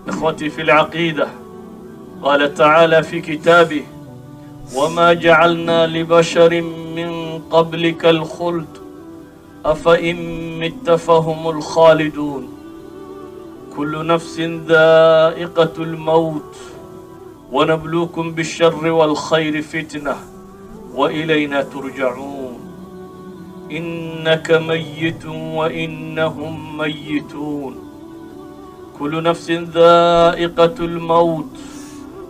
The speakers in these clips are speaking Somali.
إخوتي في العقيدة، قال تعالى في كتابه: وما جعلنا لبشر من قبلك الخلد أفإن مت فهم الخالدون. كل نفس ذائقة الموت ونبلوكم بالشر والخير فتنة وإلينا ترجعون. إنك ميت وإنهم ميتون. كل نفس ذائقة الموت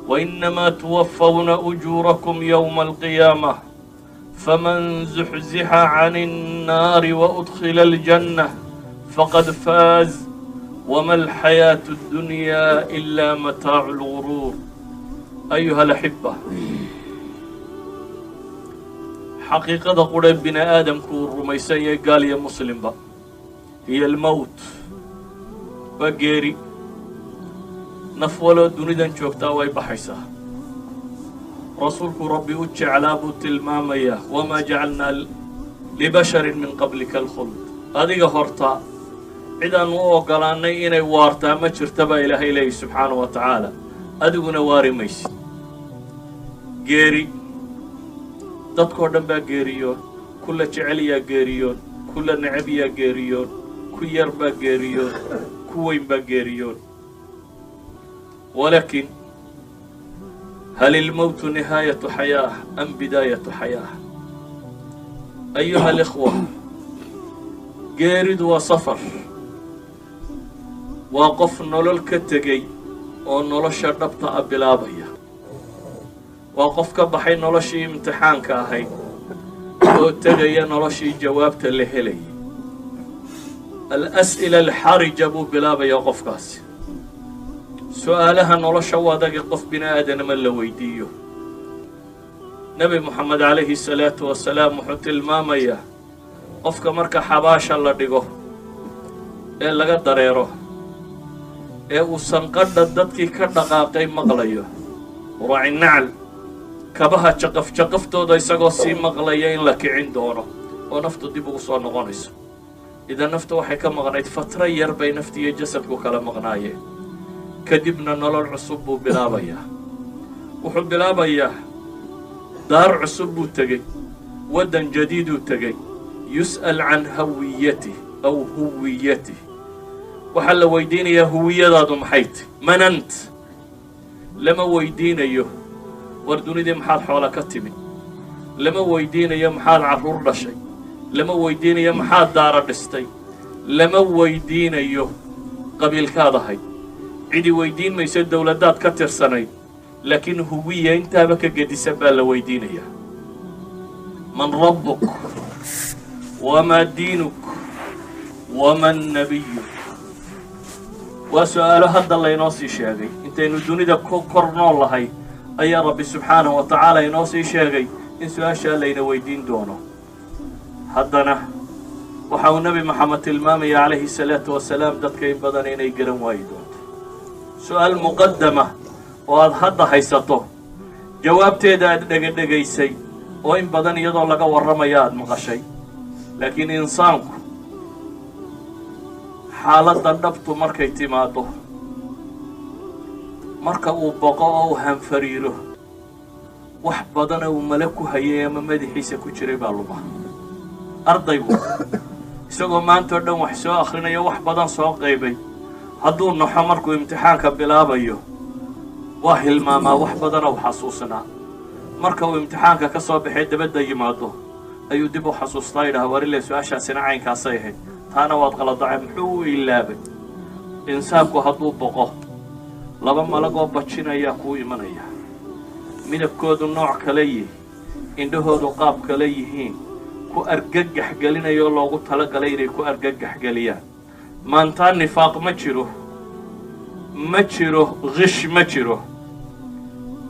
وإنما توفون أجوركم يوم القيامة فمن زحزح عن النار وأدخل الجنة فقد فاز وما الحياة الدنيا إلا متاع الغرور. أيها الأحبة، xaqiiqada qurhe bini aadamku uu rumaysan yahay, gaal iyo muslimba, hiya almowt, waa geeri. Naf waloo dunidan joogtaa way baxaysaa. Rasuulku Rabbi u jeclaa buu tilmaamayaa: wamaa jacalnaa libasharin min qablika alkhuld. Adiga horta cid aan u ogolaanay inay waartaa ma jirta baa Ilaahay leeyahy subxaanahu wa tacaala. Adiguna waari maysid. Geeri dadkoo dhan baa geeriyoon, kula jecel yaa geeriyoon, kula necab yaa geeriyoon, ku yar baa geeriyoon, ku weyn baa geeriyoon. Walaakin hal ilmowtu nihaayatu xayaah am bidaayatu xayaah? Ayuha alikhwa, geeridu waa safar, waa qof nolol ka tegey oo nolosha dhabta a bilaabaya, waa qof ka baxay noloshii imtixaanka ahayd oo tegaya noloshii jawaabta la helayay. Al-as'ila alxarija buu bilaabaya qofkaasi, su-aalaha nolosha u adagi qof bini aadanama la weydiiyo. Nebi Moxamed calayhi salaatu wasalaam wuxuu tilmaamayaa qofka marka xabaasha la dhigo ee laga dareero ee uu sanqadha dadkii ka dhaqaaqay maqlayo, raaci nacal kabaha jaqaf jaqaftooda isagoo sii maqlaya, in la kicin doono oo naftu dib ugu soo noqonayso. Idan naftu waxay ka maqnayd fatro yar bay nafti iyo jasadku kala maqnaayeen. Kadibna nolol cusub buu bilaabayaa. Wuxuu bilaabayaa daar cusub buu tegey, waddan jadiiduu tegey. Yus'al can hawiyatih aw huwiyatih. Waxaa la weydiinayaa huwiyadaadu maxay ti, man ant. Lama weydiinayo war dunidii maxaad xoola ka timid, lama weydiinayo maxaad carruur dhashay, lama weydiinayo maxaad daara dhistay, lama weydiinayo qabiilkaad ahayd, cidi weydiin mayso dowladdaad ka tirsanayd. Laakiin huwiya intaaba ka gedisan baa la weydiinayaa: man rabbuk, wamaa diinuk, waman nabiyuk. Waa su-aalo hadda laynoo sii sheegay. Intaynu dunida ku kor nool lahay ayaa Rabbi subxaanahu wa tacaala inoo sii sheegay in su-aashaa layna weydiin doono. Haddana waxa uu Nebi Moxamed tilmaamaya calayhi salaatu wasalaam dadka in badan inay garan waayi doonto. Su-aal muqadama oo aad hadda haysato jawaabteeda, aad dhegadhegaysay oo in badan iyadoo laga warramaya aada maqashay, laakiin insaanku xaaladda dhabtu markay timaaddo, marka uu boqo oo uu hanfariiro, wax badana uu male ku hayay ama madaxiisa ku jiray baa luma. Ardaygu isagoo maanta oo dhan wax soo akhrinayo, wax badan soo qaybay, hadduu naxo markuu imtixaanka bilaabayo, waa hilmaamaa wax badana u xasuusnaa. Marka uu imtixaanka ka soo baxay dabadda yimaado ayuu dib u xasuustaa, yidhaha: warile su-aashaasina caynkaasay ahayd, taana waad qaladacay. Muxuu u ilaabay? Insaanku hadduu boqo, laba malagoo bajinayaa kuu imanaya, midabkoodu nooc kale yihi, indhahoodu qaab kale yihiin, ku argagax gelinayo, loogu talagalay inay ku argagax geliyaan. Maantaa nifaaq ma jiro, ma jiro qish, ma jiro.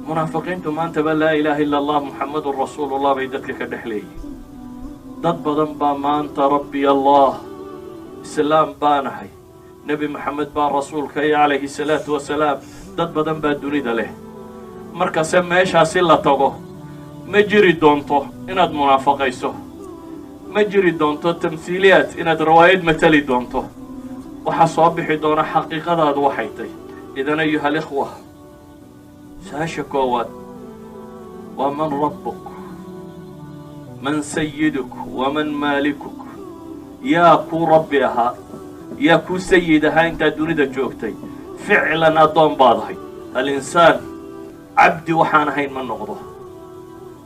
Munaafiqiintu maantaba laa ilaaha ila allah, Muxamadun rasuulullah bay dadka ka dhex leeyihin. Dad badan baa maanta rabbi allah, islaam baanahay, Nebi Moxamed baa rasuulka iyo calayhi salaatu wasalaam, dad badan baa dunida leh. Markase meeshaasi la tago, ma jiri doonto inaad munaafaqayso, ma jiri doonto tamhiiliyaad inaad rawaayad matali doonto. Waxaa soo bixi doona xaqiiqadaadu waxay tay. Idan, ayuha alikhwa, su-aasha koowaad waa: man rabbuk, man sayiduk, waman maalikuk? Yaa kuu rabbi ahaa? Yaa kuu sayid ahaa intaad dunida joogtay? Ficlan addoon baad ahayd. Alinsaan cabdi waxaan ahayn ma noqdo.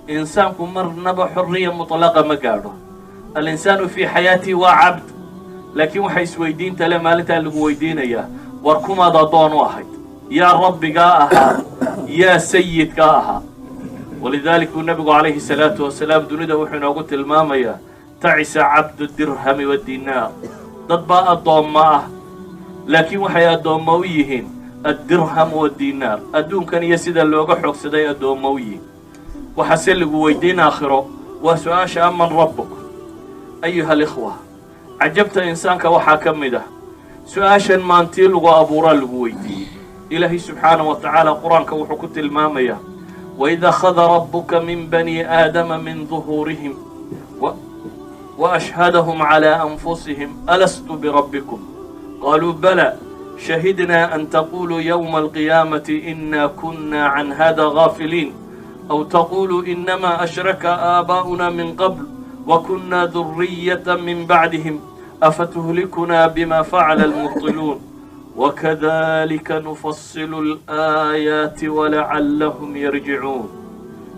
Insaanku marnaba xorriya mutlaqa ma gaadho. Alinsaanu fii xayaatihi waa cabd, laakiin waxa isweydiinta le maalintaa lagu weydiinayaa: war kumaad addoon u ahayd? Yaa rabbigaa ahaa? Yaa sayidkaa ahaa? Walidaalik buu nebigu calayhi salaatu wasalaam dunida wuxuu inoogu tilmaamayaa: tacisa cabdu dirhami waddinaar. Dad baa addoomma ah, laakiin waxay addoommo u yihiin addirham waddinaar, adduunkan iyo sida looga xoogsaday addoommo u yihiin. Waxaase lagu weydiin aakhiro waa su-aasha aman rabbuk. Ayuha alikhwa, cajabta insaanka waxaa ka mid ah su-aashan maantii lagu abuuraa lagu weydiiyey. Ilaahay subxaanahu wa tacaala qur-aanka wuxuu ku tilmaamayaa: waid akhada rabbuka min bani aadama min duhuurihim وأشهدهم على أنفسهم ألست بربكم قالوا بلى شهدنا أن تقولوا يوم القيامة إنا كنا عن هذا غافلين أو تقولوا إنما أشرك آباؤنا من قبل وكنا ذرية من بعدهم أفتهلكنا بما فعل المبطلون وكذلك نفصل الآيات ولعلهم يرجعون.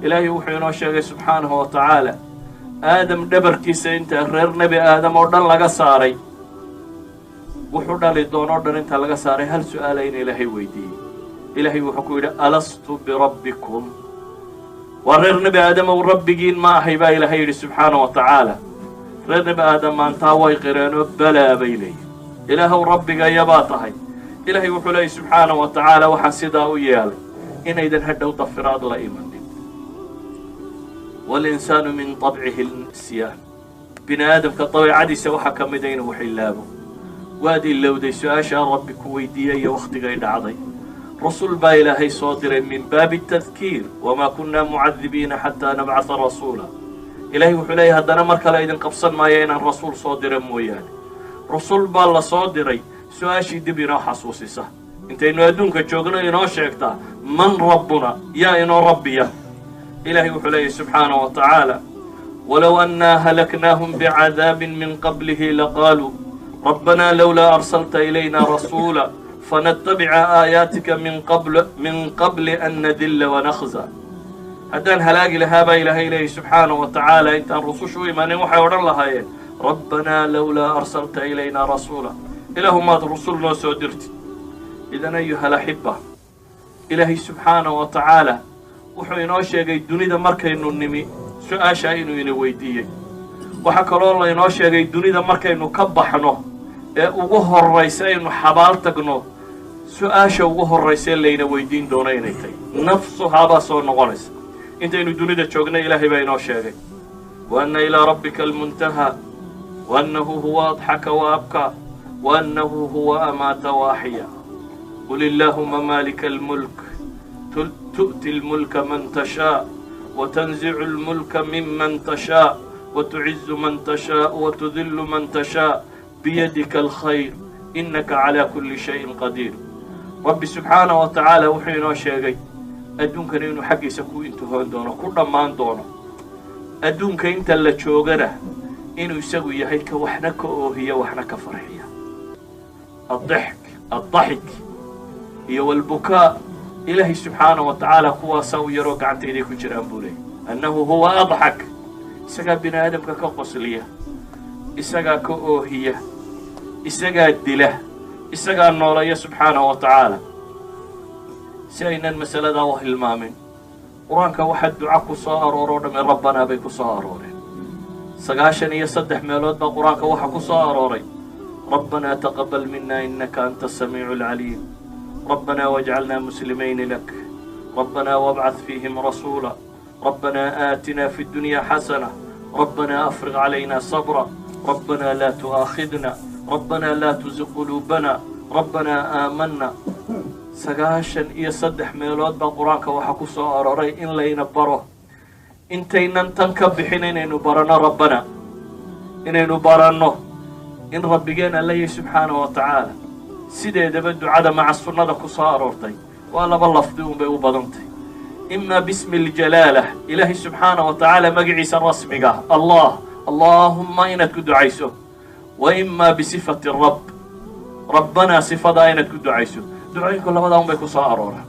إلهي wuxuu inoo sheegay subxaanahu wa tacaala Aadam dhabarkiisa inta reer Nebi Aadam oo dhan laga saaray, wuxuu dhali doonoo dhan inta laga saaray, hal su-aala in Ilaahay weydiiyey. Ilaahay wuxuu ku yidhi: alastu birabbikum? Waa reer Nebi Aadamow, rabbigiin ma ahay? Baa Ilaahay yidhi subxaana wa tacaala. Reer Nebi Aadam maantaa way qireenoo balaa bay leeyihin, Ilaahow, rabbigayabaa tahay. Ilaahay wuxuu leeyay subxaana wa tacaala: waxaan sidaa u yeelay inaydan hadhow dafiraad la imanin. Walinsaanu min طabcihi nisyaan. Bini aadamka dabeecadiisa waxaa ka mida inuu wax ilaabo. Waad ilowday su-aashaa rabbi ku weydiiyey iyo wakhtigay dhacday. Rasuul baa Ilaahay soo diray min baabi tadkiir. Wamaa kunaa mucadibiina xataa nabcatha rasuula. Ilaahay wuxuu leeyahy: haddana mar kale idin qabsan maayo inaan rasuul soo dira mooyaane. Rasuul baa la soo diray su-aashii dib inoo xasuusisa intaynu adduunka joogno, inoo sheegtaa: man rabbuna? Yaa inoo rabbiya? Ilahay wuxuu leeyahy subxaanaه wa tacaala: walow annaa halaknaahum bicadaabin min qablihi laqaaluu rabbanaa lowlaa arsalta ilayna rasuula fanatabica aayaatika min qabli an nadilla wanakhza. Haddaan halaagi lahaa, baa Ilaahay leeyahy subxaanaه wa tacaala, intaan rusushu u imanin, waxay odhan lahaayeen: rabbanaa lowlaa arsalta ilayna rasuula, Ilaahu maad rusul noo soo dirtid. Idan, ayuha alaxiba, Ilaahay subxaanaه wa tacaala wuxuu inoo sheegay dunida markaynu nimi su-aashaa inuu ina weydiiyey. Waxaa kaloo laynoo sheegay dunida markaynu ka baxno ee ugu horraysa aynu xabaal tagno, su-aasha ugu horraysa ee layna weydiin doono inay tahy nafsuhaabaa soo noqonaysa. Intaynu dunida joognay Ilaahay baa inoo sheegay: wa anna ilaa rabbika almuntahaa, wa annahu huwa adxaka wa abkaa, wa annahu huwa amaata wa axya. Qul illaahuma maalika almulk tu'ti almulka man tashaa وتنزع الملك ممن تشاء وتعز من تشاء وتذل من تشاء بيدك الخير إنك على كل شيء قدير. Rabbi subxaanaه wa tacaala wuxuu inoo sheegay adduunkani inuu xaggiisa ku intihoon doono, ku dhammaan doono. Adduunka inta la joogana inuu isagu yahay ka waxna ka oohiya, waxna ka farxiya. Adixk, addaxik iyo walbukaa, Ilaahay subxaanaه wa tacaala kuwaasaa u yaroo gacantayday ku jiraan buu leeyay. Annahu huwa adxak, isagaa bini aadamka ka qosliya, isagaa ka oohiya, isagaa dila, isagaa noolaya subxaanahu wa tacaala. Si aynan masaladaa u hilmaamin, qur-aanka waxaa duca ku soo arooroo dhamme rabbanaa bay ku soo arooreen. 93 meelood baa qur-aanka waxaa ku soo arooray: rabbanaa taqabal mina inaka anta asamiicu alcaliim, rabbanaa wajcalnaa muslimayni lak, rabbanaa wabcad fiihim rasuula, rabbanaa aatinaa fi اddunya xasana, rabbanaa afriq calayna sabra, rabbanaa laa tu'aakhidna, rabbanaa laa tuziq quluubana, rabbanaa aamanna. 93 meelood baa qur-aanka waxaa ku soo arooray in layna baro intaynan tan ka bixin inaynu baranno rabbana, inaynu baranno in rabbigeen alla yahy subxaanahu wa tacaala. Sideedaba ducada maca sunnada ku soo aroortay waa laba lafdi unbay u badantay: ima bismi aljalaala, Ilaahay subxaana wa tacaala magaciisa rasmiga Allah, Allaahumma inaad ku ducayso, wa ima bisifati rabb, Rabbanaa, sifadaa inaad ku ducayso. Ducooyinku labadaa un bay ku soo arooraan.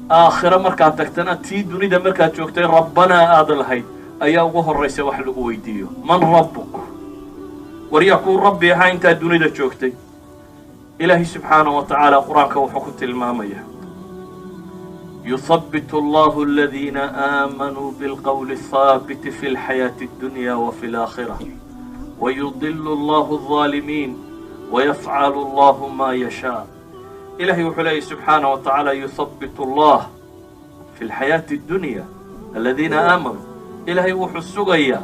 Aakhiro markaad tagtana, tii dunida markaad joogtay Rabbanaa aada lahayd ayaa ugu horraysa wax lagu weydiiyo: man rabbuk? Waryaa kuu Rabbi ahaa intaad dunida joogtay? Ilaahay subxaana wa tacaala Qur-aanka wuxuu ku tilmaamaya: يثبت الله الذين آمنوا بالقول الثابت في الحياة الدنيا وفي الآخرة ويضل الله الظالمين ويفعل الله ما يشاء. إلهي وحليه سبحانه وتعالى يثبت الله في الحياة الدنيا الذين آمنوا. إلهي wuxuu sugayaa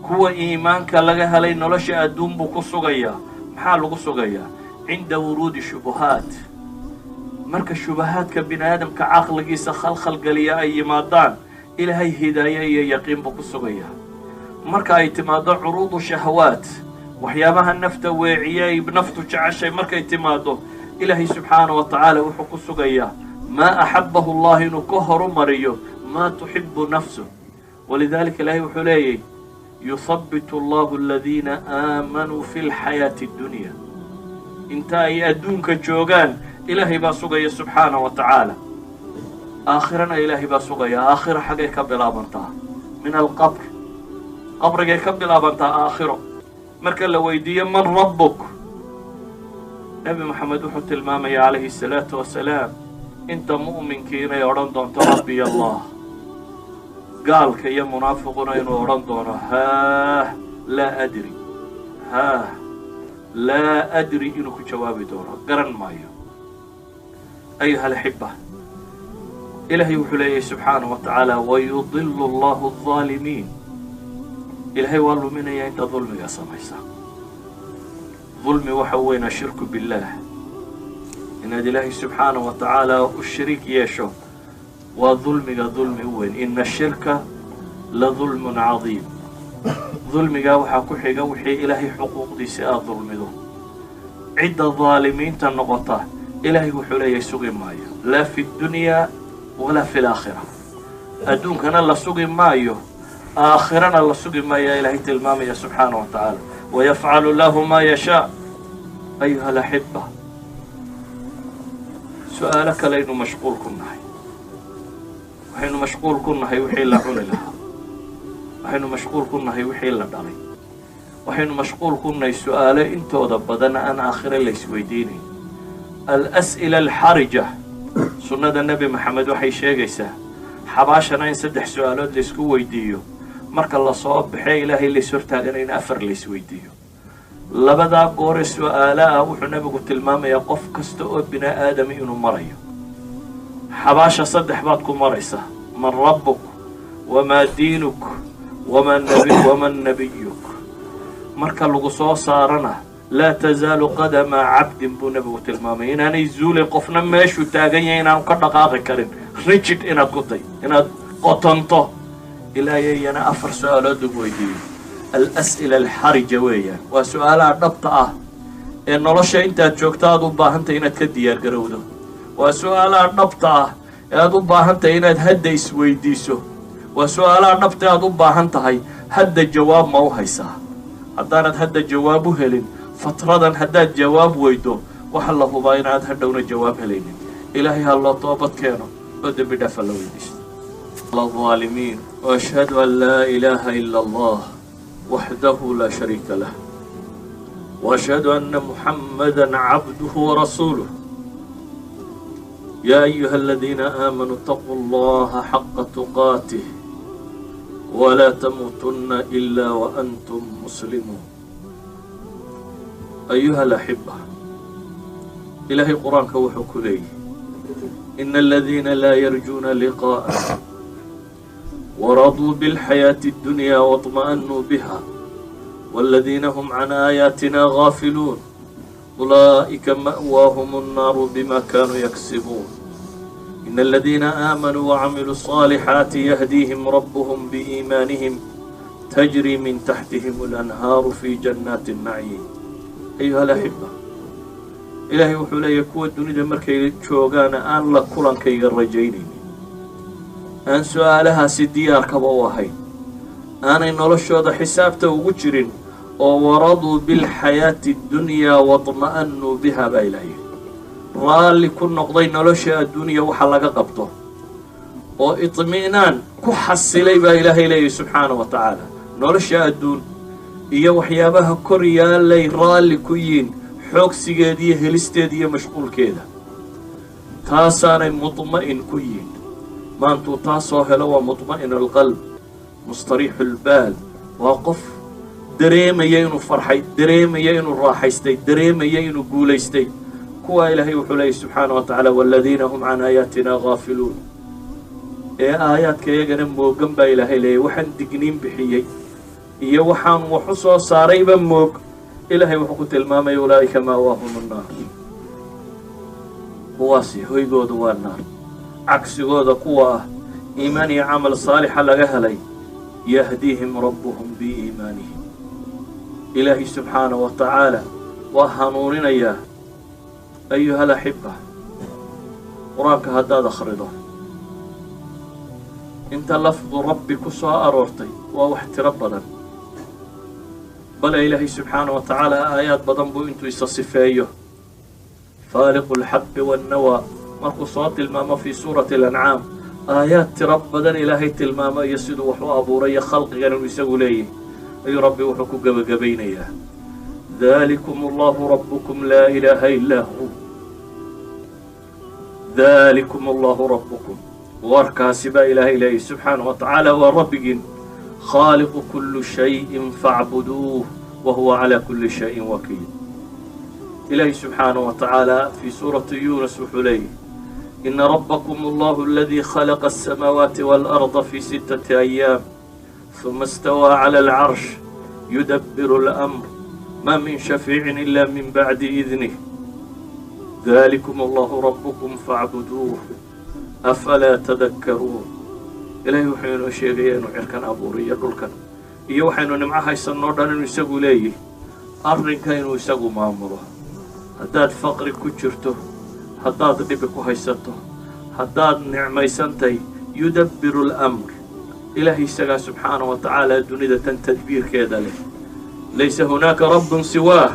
kuwa iimaanka laga helay nolosha adduun buu ku sugayaa. Maxaa lagu sugayaa? Cinda wuruudi shubuhaat, marka shubahaadka bini aadamka caqligiisa khalkhalgeliya ay yimaadaan, Ilaahay hidaaye iyo yaqiin buu ku sugayaa. Marka ay timaaddo curuudu shahawaat, waxyaabaha nafta weeciye ay naftu jeceshay markay timaaddo, Ilaahay subxaana wa tacaala wuxuu ku sugayaa maa axabbahu Allah inuu ka horumariyo maa tuxibu nafsu. Walidaalika Ilaahay wuxuu leeyahy: يثبت الله الذين آمنوا في الحياة الدنيا. Inta ay adduunka joogaan Ilaahay baa sugaya subxaana wa tacaala, aakhirana Ilaahay baa sugaya. Aakhiro xaggay ka bilaabantaa? Min alqabr, qabrigay ka bilaabantaa. Aakhiro marka la weydiiyo man rabbuk, Nebi Moxamed wuxuu tilmaamaya calayhi asalaatu wasalaam inta mu'minkii inay odhan doonto Rabbiy Allah, gaalka iyo munaafiquna inuu odhan doono haah laa adri, haah laa adri, inuu ku jawaabi doono garan maayo. Ayuha alaxiba, Ilaahay wuxuu leeyahay subxaanaه wa tacaala: ويضل الله الظaalimiin. Ilaahay waa luminaya inta dulmiga samaysa. Dulmi waxa weyn ashirku biاllah, inaad Ilaahay subxaanaه wa tacaala u shariik yeesho waa dulmiga dulmi u weyn. إن الشرك لظلم عظيم. Dulmigaa waxaa ku xiga wixii Ilaahay xuquuqdiisa aada dulmido. Cidda daalimiinta noqota Ilaahay wuxuu leeyahay sugi maayo, laa fi ddunyaa walaa fi laakhira. Adduunkana la sugi maayo, aakhirana la sugi maayo, Ilaahay tilmaamaya subxaana wa tacaala: ويفعل الله ما يشاء. Ayuha alaxiba, su-aalo kalaynu mashquul ku nahay. Waxaynu mashquul ku nahay wixii la cuni lahaa, waxaynu mashquul ku nahay wixii la dhalay, waxaynu mashquul ku nahay su-aalo intooda badan aan aakhire la isweydiinayn. Alas'ila alxarija, sunnada Nebi Maxamed waxay sheegaysaa xabaashana in saddex su-aalood laysku weydiiyo, marka lasoo baxee Ilaahay lays hortaagana in afar laysweydiiyo. Labadaa goore su-aalo ah wuxuu Nebigu tilmaamayaa qof kasta oo bini aadami inuu marayo. Xabaasha saddex baad ku maraysaa: man rabbuk, wamaa diinuk, waman nabiyuk. Marka lagu soo saarana laa tasaalu qadama cabdin buu Nebigu tilmaamay inaanay zuulay qofna meeshuu taagan yahay, inaanu ka dhaqaaqi karin, rigid inaad ku tay, inaad qotonto ilaa iyana afar su-aalood lagu weydiiyo. Alas'ila alxarija weeyaan, waa su-aalaha dhabta ah ee nolosha intaad joogto aad u baahantahay inaad ka diyaargarowdo, waa su-aalaha dhabta ah ee aad u baahan tahay inaad hadda isweydiiso, waa su-aalaha dhabta aad u baahan tahay hadda jawaab ma u haysaa. Haddaanad hadda jawaab u helin, fatradan haddaad jawaab weydo, waxa la hubaa inaad hadhowna jawaab helaynin. Ilaahay ha loo toobad keeno oo dembi dhaafa la weydiisto. الظالمين وأشهد أن لا إله إلا الله وحده لا شريك له وأشهد أن محمدا عبده ورسوله. يا أيها الذين آمنوا اتقوا الله حق تقاته ولا تموتن إلا وأنتم مسلمون. أيها الأحبة، إلهي قرآنك wuxuu ku leeyahy: إن الذين لا يرجون لقاءنا ورضوا بالحياة الدنيا واطمأنوا بها والذين هم عن آياتنا غافلون أولئك مأواهم النار بما كانوا يكسبون. إن الذين آمنوا وعملوا الصالحات يهديهم ربهم بإيمانهم تجري من تحتهم الأنهار في جنات النعيم. أيها الأحبة، Ilaahay wuxuu leeyahay kuwa dunida markay joogaana aan la kulankayga rajaynaynin, aan su-aalahaasi diyaarkaba u ahayn, aanay noloshooda xisaabta ugu jirin, oo waraduu bilxayaati addunyaa waطma'anuu biha baa ilaah yidhi, raalli ku noqday nolosha adduunya waxa laga qabto oo itmi'naan ku xasilay baa Ilaahay leeyahy subxaana wa tacaala. Nolosha adduun iyo waxyaabaha kor yaalay raalli ku yihiin, xoogsigeeda iyo helisteeda iyo mashquulkeeda, taasaanay mudma'in ku yihiin. Maantuu taasoo helo waa mudma'in alqalb, mustariixu lbaal, waa qof dareemaya inuu farxay, dareemaya inuu raaxaystay, dareemaya inuu guulaystay. Kuwaa Ilaahay wuxuu leeyay subxaana wa tacaala: waladiina hum can aayaatina gaafiluun, ee aayaadka iyagana moogan baa Ilaahay leeyay. Waxaan digniin bixiyey iyo waxaan wax u soo saarayba moog. Ilaahay wuxuu ku tilmaamaya: ulaa'ika ma'waahum annaar, kuwaasi hoygoodu waa naar. Cagsigooda kuwa ah iimaan iyo camal saalixa laga helay, yahdiihim rabbuhum biiimaanihim, Ilaahay subxaana wa tacaala waa hanuuninayaa. Ayuha alaxiba, Qur-aanka haddaad akhrido, inta lafdu rabbi ku soo aroortay waa wax tiro badan. Bale Ilaahay subxaana wa tacaala aayaad badan buu intuu isa sifeeyo, faaliqu alxabbi wannawaa markuu soo tilmaamo fii suurati alancaam, aayaad tiro badan Ilaahay tilmaamo iyo siduu wax u abuuray iyo khalqigan inuu isagu leeyahy, ayuu Rabbi wuxuu ku gebagabaynayaa: dalikum Allahu rabbukum, laa ilaaha illaa hu. Dalikum Allahu rabbukum, warkaasi baa Ilaahay leeyahy subxaana wa tacaala, waa Rabbigiin, khaaliqu kulu shayin facbuduuh wa huwa calaa kuli shayin wakiil. Ilaahay subxaana wa tacaala fii suurati Yuunus wuxuu leeyahy: ina rabbakum Allahu aladii khalaqa aلsamaawaati waalarda fi sittati ayaam ثuma istawaa clى alcarsh yudabiru اlamr ma min shafiicin ila min bacdi idnih dalikum Allahu rabbukum facbuduuh afalaa tadakkaruun. Ilaahay wuxuu inoo sheegaya inuu cirkan abuuriyo, dhulkan iyo waxaynu nimco haysanoo dhan inuu isagu leeyahy, arrinka inuu isagu maamulo. Haddaad faqri ku jirto, haddaad dhibi ku haysato, haddaad nicmaysantay, yudabbiru alamr, Ilaahay isagaa subxaana wa tacaala dunida tan tadbiirkeeda leh. Laysa hunaaka rabbun siwaah.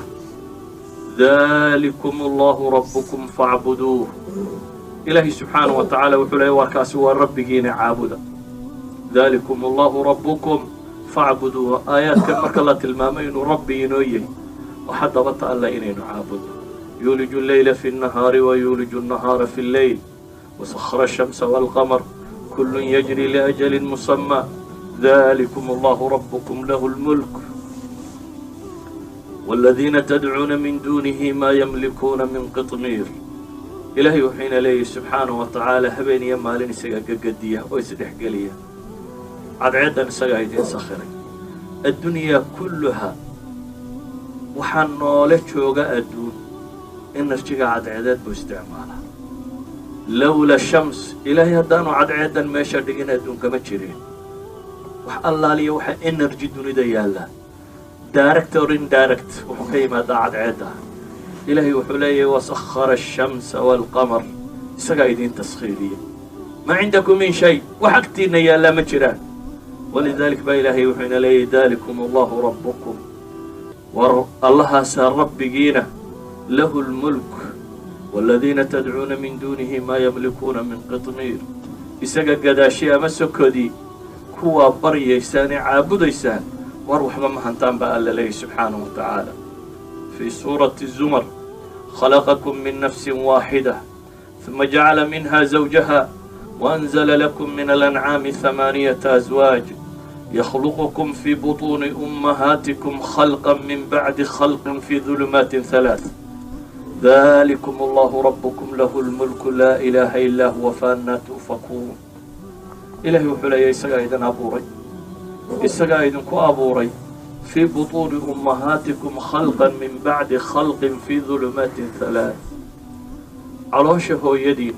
Dalikum Allahu rabbukum facbuduuh. Ilaahay subxaana wa tacaala wuxuu leeyay: warkaasi waa Rabbigiina, caabuda. Dalikum Allahu rabbukum facbuduuh. Aayaadkan marka la tilmaamay inuu Rabbi inoo yahay, waxaa dabata alla inaynu caabudno. Yuuliju alleyla fi اnnahaari wa yuuliju الnahaara fi اlleyl wasakhara الshamsa wاlqamar kullu yajri liأjali musamى dalikum Allahu rabbukum lahu اlmulk wاladiina tadcuuna min dunihi ma yamlikuuna min qitmiir. Ilaahay wuxuuna leeyahy subxaanaه wa tacaala habeen iyo maalin isagaa gagadiya oo isdhexgeliya, cadceeddan isagaa idiin sakhiray. Addunyaa kulluha waxaa noole jooga adduun energy-ga cadceedeed buu isticmaalaa. Lowla shams, Ilaahay haddaanu cadceeddan meesha dhigin, adduunkama jireen. Wax allaaliya waxaa energy dunida yaalla, direct or indirect, wuxuu ka yimaadaa cadceedda. Ilaahay wuxuu leeyahay: wasakhara ashamsa waalqamar, isagaa idiin taskhiiriya. Maa cindakum min shay, wax agtiinna yaallaa ma jiraan. Walidalik baa Ilaahay wuxuu ina leeyahy: dalikum Allahu rabbukum, war Allahaasaa Rabbigiina, lahu lmulk waaladiina tadcuuna min duunihi maa yamlikuuna min qitmiir. Isaga gadaashi ama sokodii kuwaa baryaysaan ee caabudaysaan, war waxba ma hantaan baa Alla leeyahy subxaanahu wa tacaala. Fii suurati Zumar: khalaqakum min nafsin waaxida ثuma jacala minha zawjaha وأnzla lakum min alancaami ثamaaniyata aswaaj yakhluqukum fii buطuuni ummahaatikum khalqa min bacdi khalqin fii dulumaatin ثalaaث dalikum Allahu rabbukum lahu lmulku laa ilaaha ilaa huwa faannaa tu'fakuun. Ilahay wuxuu leeyahy isagaa idin abuuray, isagaa idinku abuuray fii buطuuni ummahaatikum khalqan min bacdi khalqin fii dulumaatin halaath. Caloosha hooyadiin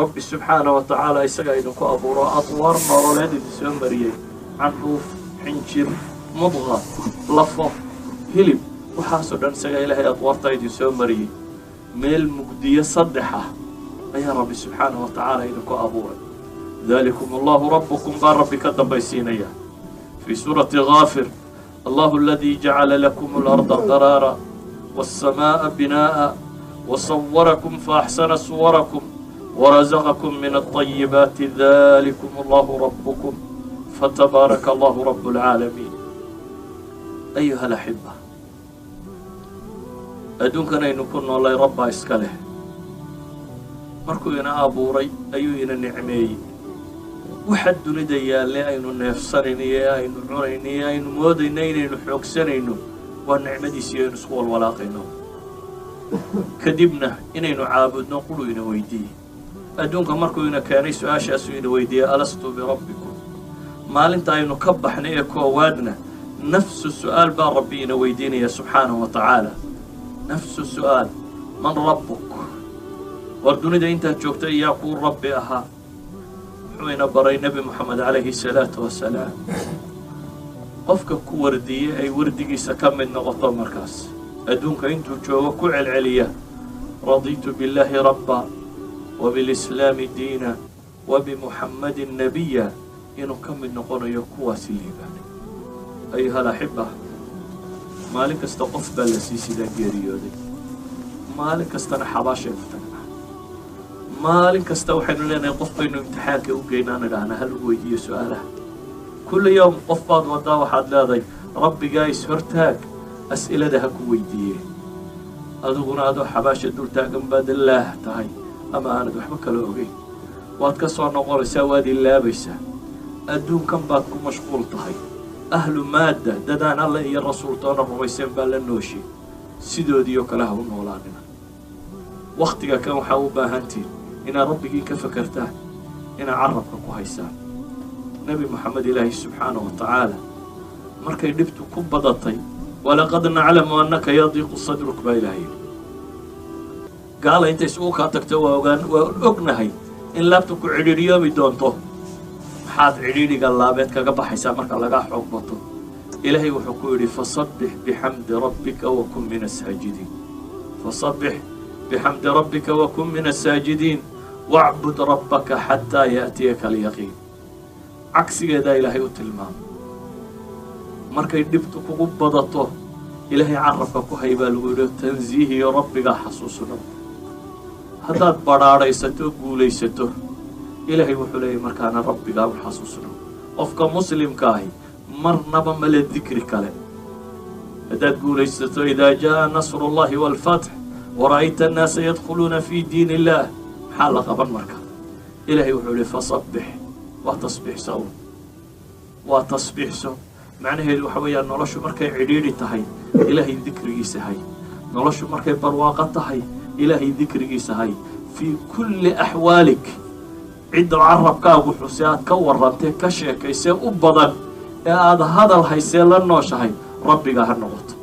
Rabbi subxaana wa tacaala isagaa idinku abuuro, adwaar nololeed idin soo mariyey, candhuuf, xinjir, mudqa, lafo, hilib, waxaasoo dhan isagaa Ilaahay adwaartaa idin soo mariyey. Meel mugdiyo saddex ah ayaa Rabbi subxaanahu wa tacaala idinku abuuray. Dalikum Allahu rabbukum baa Rabbi ka dambaysiinaya fii suurati Gaafir: Allahu aladii jacala lakum alarda qaraara waالsamaaءa binaa'a wasawarakum faaxsana suwarakum warazaqakum min alطayibaati, dalikum Allahu rabbukum, fatabaaraka Allahu rabb اlcaalamiin. Ayuha alaxiba, adduunkan aynu ku noolay Rabbaa iska leh. Markuu ina abuuray ayuu ina nicmeeyey. Waxa dunida yaalle aynu neefsanayno iyo aynu cunayno iyo aynu moodayno inaynu xoogsanayno waa nicmadiisii aynu isku walwalaaqayno. Kadibna inaynu caabudno quru ina weydiiyey. Adduunka markuu ina keenay su-aashaasuu ina weydiiyey: alastu birabbikum? Maalinta aynu ka baxnay ee koowaadna nafsu su-aal baa Rabbi ina weydiinaya subxaanahu wa tacaala, nafsu su-aal: man rabbuk? War dunida intaad joogta iyaa kuu Rabbi ahaa? Wuxuu ina baray Nebi Moxamed calayhi salaatu wasalaam, qofka ku wardiye ay wardigiisa ka mid noqoto markaas adduunka intuu joogo ku celceliya: radiitu billaahi rabba wabilislaami diina wabimuxammadin nabiya, inuu ka mid noqonayo kuwaasi liibaanay. Ayuha alaxiba, maalin kasta qof baa la sii sidaa geeriyooday. Maalin kastana xabaashaynu tagnaa. Maalin kasta waxaynu leenahay qof baynu imtixaanka u geynaan, idhahnaa ha lagu weydiiyo su-aalaha. Kulli yowm qof baad wadaa, waxaad leedahay Rabbigaa is hortaag, as'ilada ha ku weydiiyeen. Adiguna adoo xabaasha dul taagan baad laah tahay ama aanad waxba kala ogeyn. Waad ka soo noqonaysaa, waad ilaabaysaa. Adduunkan baad ku mashquul tahay. Ahlu maadda, dadaan Alle iyo rasuultoona rumayseen baa la nooshay. Sidoodii oo kale ha u noolaanina. Wakhtiga kan waxaa u baahantihin inaad Rabbigiin ka fakertaan, inaad carabka ku haysaan Nebi Moxamed. Ilaahi subxaanahu wa tacaala markay dhibtu ku badatay, walaqad naclamu annaka yadiiqu sadruk baa Ilaah yidhi. Gaala intay isugu kaa tagto waa ogaan, waa ognahay in laabta ku cidhiidhiyoomi doonto. Maxaad cidhiidhiga laabeed kaga baxaysaa marka lagaa xoog bato? Ilaahay wuxuu ku yidhi: fasabbix bixamdi rabbika wakun min asaajidiin, fasabbix bixamdi rabbika wakun min asaajidiin, wacbud rabbaka xataa ya'tiyaka alyaqiin. Cagsigeedaa Ilaahay u tilmaamay. Markay dhibtu kugu badato, Ilaahay carabka ku hay baa lagu yidhi, tansiihiyo Rabbigaa xasuusno. Haddaad badhaadhaysato, guulaysato, Ilaahay wuxuu leeyahy markaana Rabbigaa u xasuusno. Qofka muslimka ahi marnaba male dikri kale. Haddaad guulaysato, idaa jaa nasru اllahi wاlfatx wara'ayta annaasa yadkhuluuna fi diin illah, maxaa la qaban marka? Ilaahay wuxuu yihi: fasabbix, waa tasbiixsa un, waa tasbiixso. Macnaheedu waxa weeyaan, noloshu markay cidhiidhi tahay, Ilaahay dikrigiisa hay. Noloshu markay barwaaqo tahay, Ilaahay dikrigiisa hay. Fii kulli axwaalik, cidda carabkaagu xuse aad ka warrantee, ka sheekaysee u badan ee aada hadal haysee la nooshahay, Rabbiga ha noqoto.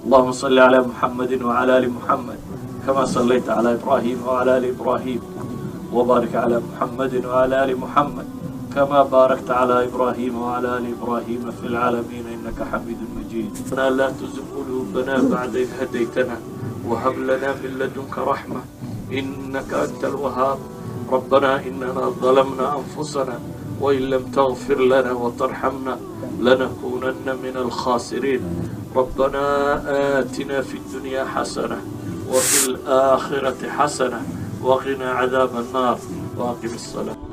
Allahuma salli calaa Muxamadi wacala ali Muxamed kama sallayta calaa Ibraahim wacala ali Ibraahim, wbaarik calaa Muxamadi wacala ali Muxamed kama baarakta calaa Ibraahima wacala ali Ibraahima fi lcaalamiin inaka xamiidu majiid. Laa tuzig quluubana bacda id hadaytana whab lana min ladunka raxma inaka anta alwahaab. Rabbana inana dalamna anfusana wain lam tغfir lana wtarxamna lanakunana min alkhasiriin. Rabbana aatina fi اdunya xasana wfi اlآkhiraةi xasana wqina cadaab الnar waaqim الصلاة.